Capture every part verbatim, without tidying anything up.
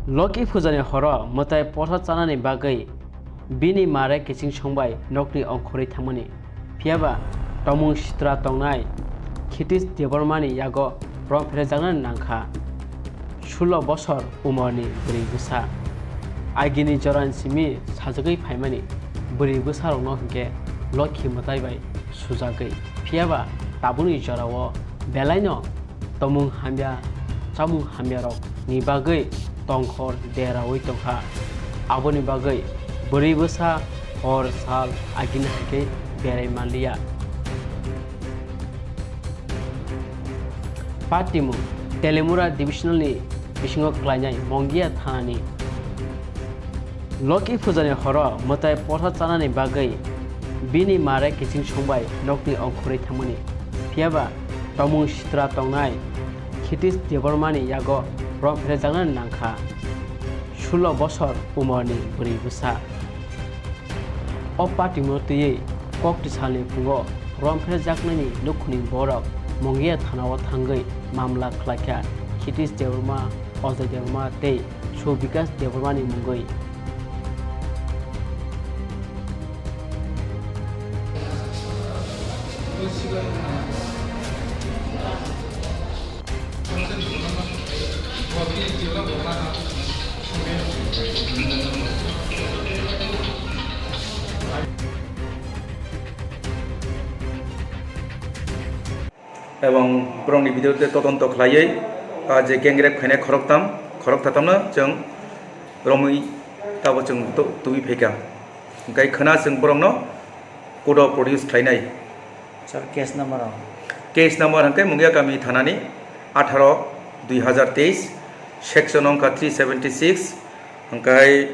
Loki Pujani horo mwtai porsa chanani bagwi bini mare kiching songbai nokni ongkhorwi thangmani. Phiyaba tongmung sitra tongnai Khitish Debbarmani yago rom pherejaknani nangkha. Sulo bosor umorni bwrwi bwsa. Agini jorani simi sajagwi phaimani bwrwi bwsarokno hinkhe Lokhi mwtai bai sujagwi. Phiyaba tabukni jorao belaino tongmung hamya, chamung hamyarokni bagwi tongkhor deraui tongkha. Aboni bagwi bwrwi bwsa hor sal agini hai khe berai manliya. Patimung, Telimura Divisional ni bisingo klainai Mongia thanani. Loki Pujani horo mwtai porsa chanani bagwi bini mare kiching songbai nokni ongkhorwi thangmani. Phiyaba tongmung sitra tongnai Khitish Debbarmani yago rom pherejaknani nangkha. Sulo bosor umorni bwrwi bwsa. O patimungno twiwi kokti salni phungo rom pherejaknani nukhungni borok Mongia thanao thangwi mamla khlaikha Khitish Debbarma, Ajay Debbarma tei Subikas Debbarmani mungwi. Ebong borokni video tei todonto khlaiwi, ah, je gang rape khainai khoroktham, khoroktham no chwng romwi tabo chwng tu-, tubui phaikha. Hwnkhe khwna chwng borokno court o produce khlainai. Sir, case number o? Case number hwnkhe Mungia kami thanani atharo dui hazar teis, section wngkha three seventy six, hwnkhe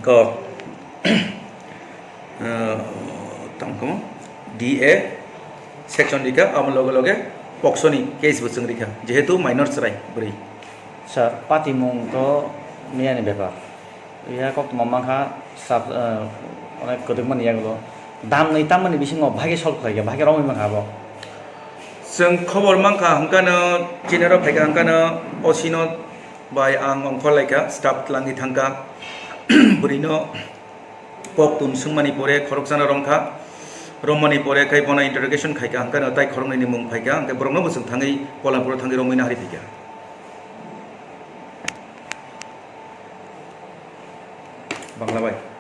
ko, ah, tamo kamo D A section rikha, amo loge loge poksoni case bo chwng rikha, jehetu minor chwrai bwrwi. Sir, patimung to miyani bepar. Ya koktwma mankha sab, eh, onek kwdwkmani yagulo. Damni tamani bisingo bahai khe solve khlaikha, bahai khe romwi mankha abo. Chwng khobor mankha hwnkano, chinaro phaikha hwnkano, O C no bai ang ongkhor laikha, staff twlangwi thangkha. Bwrwino kok tun swngmani pore khoroksano romkha. Romani pore khai bono interrogation khaikha hwnkano, tai khoroknwini mung phaikha, hwnkhe borokno bo chwng thangwi Kolampuro thangwi romwi naharwi phaikha. Bangla bai.